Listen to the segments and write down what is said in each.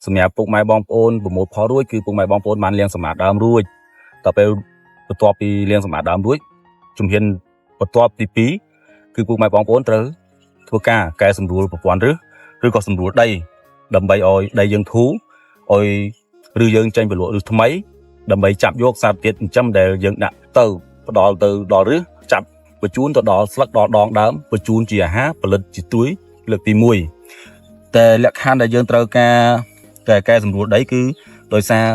សម្រាប់ពុកម៉ែបងប្អូនប្រមូលផលរួចគឺពុកម៉ែបងប្អូនបានលាងសម្អាតដើមរួចដល់ពេលបន្ទាប់ពីលាងសម្អាតដើមរួចជំហានបន្ទាប់ទី2គឺពុកម៉ែបងប្អូនត្រូវធ្វើការកែសម្រួលប្រព័ន្ធឫសឬក៏សម្រួលដីដើម្បីឲ្យដីយើងធូរឲ្យឬយើងចេញពលក់ឫសថ្មីដើម្បីចាប់យកសារធាតុចិញ្ចឹមដែលយើងដាក់ទៅផ្ដល់ទៅដល់ឫសចាប់បញ្ជូនទៅដល់ស្លឹកដល់ដងដើមបញ្ជូនជាអាហារផលិតជាទួយលើកទី1តែលក្ខខណ្ឌដែលយើងត្រូវការ តែកែសម្រួលដីគឺដោយសារ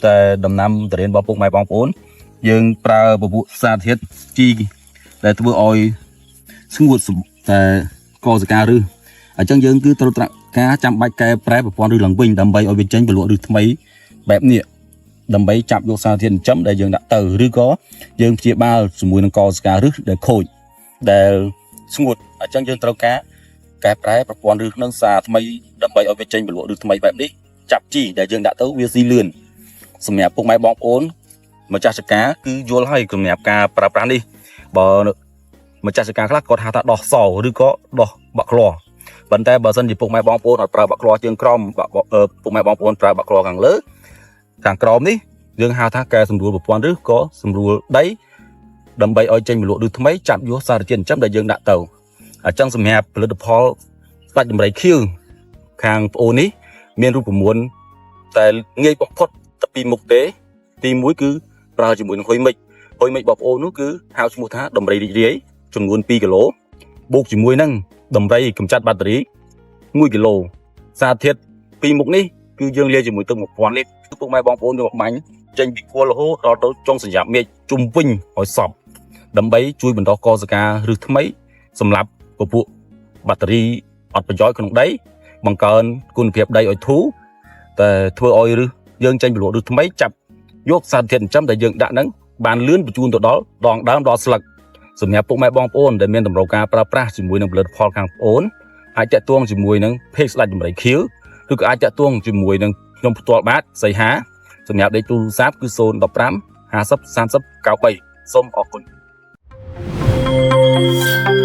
តែដំណាំតរៀនរបស់ពុកម៉ែបងប្អូនយើងប្រើពពួកសារធាតុជីដែលធ្វើឲ្យស្ងួតសម្តែកោសិកាឬអញ្ចឹងយើងគឺត្រូវត្រាក់ការចាំបាច់កែប្រែប្រព័ន្ធឬឡើងវិញដើម្បីឲ្យវាចេញពលក់ឬថ្មីបែបនេះដើម្បីចាប់យកសារធាតុចិញ្ចឹមដែលយើងដាក់ទៅឬក៏យើងព្យាបាលជាមួយនឹងកោសិកាឬដែលខូចដែលស្ងួតអញ្ចឹងយើងត្រូវការកែប្រែប្រព័ន្ធឬនឹងសារថ្មីដើម្បីឲ្យវាចេញពលក់ឬថ្មីបែបនេះ ចាប់ជីដែលយើងដាក់ទៅវាស៊ីលឿនសម្រាប់ពុកម៉ែបងប្អូនម្ចាស់ចការគឺយល់ហើយសម្រាប់ការប្រើប្រាស់នេះបើម្ចាស់ចការខ្លះគាត់ហៅថាដោះសឬក៏ដោះបាក់ក្លោប៉ុន្តែបើសិនជាពុកម៉ែបងប្អូនអត់ប្រើបាក់ក្លោជើងក្រោមបាក់អឺពុកម៉ែបងប្អូនប្រើបាក់ក្លោខាងលើខាងក្រោមនេះយើងហៅថាកែសម្រួលប្រព័ន្ធឬក៏សម្រួលដីដើម្បីឲ្យចេញមលក់ឬថ្មីចាប់យកសារជាតិចិញ្ចឹមដែលយើងដាក់ទៅអញ្ចឹងសម្រាប់ផលិតផលស្លាច់ដំរីខៀវខាងប្អូននេះ មានរូបមន្តតែងាយបំផុតតែពីរមុខទេ ទី1គឺប្រើជាមួយនឹងហ៊ុយមិចហ៊ុយមិចរបស់ប្អូននោះគឺហៅឈ្មោះថាដំរីរីករាយចំនួន2គីឡូបូកជាមួយនឹងដំរីកម្ចាត់បាក់តេរី1គីឡូសារធាតុពីរមុខនេះគឺយើងលាយជាមួយទឹក1000លីត្រគឺពុកម៉ែបងប្អូនយកមកបាញ់ចេញពីគល់រហូតដល់ទៅចុងសញ្ញាមេឃជុំវិញឲ្យសពដើម្បីជួយបណ្ដោះកោសិកាឬថ្មីសម្រាប់ពពួកបាក់តេរីអត់ប្រយោជន៍ក្នុងដី បង្កើនគុណភាពដីឲ្យធូរតែធ្វើឲ្យឫសយើងចេញពលក់ឫសថ្មីចាប់យកសារធាតុចិញ្ចឹមដែលយើងដាក់ហ្នឹងបានលឿនបញ្ជូនទៅដល់ដងដើមដល់ស្លឹកសម្រាប់ពុកម៉ែបងប្អូនដែលមានតម្រូវការប្រើប្រាស់ជាមួយនឹងផលិតផលខាងប្អូនអាចតាក់ទងជាមួយនឹង page ស្ដេចដំរីខៀវឬក៏អាចតាក់ទងជាមួយនឹងខ្ញុំផ្ទាល់បាទសីហាសម្រាប់លេខទូរស័ព្ទគឺ015 50 30 93សូមអរគុណ។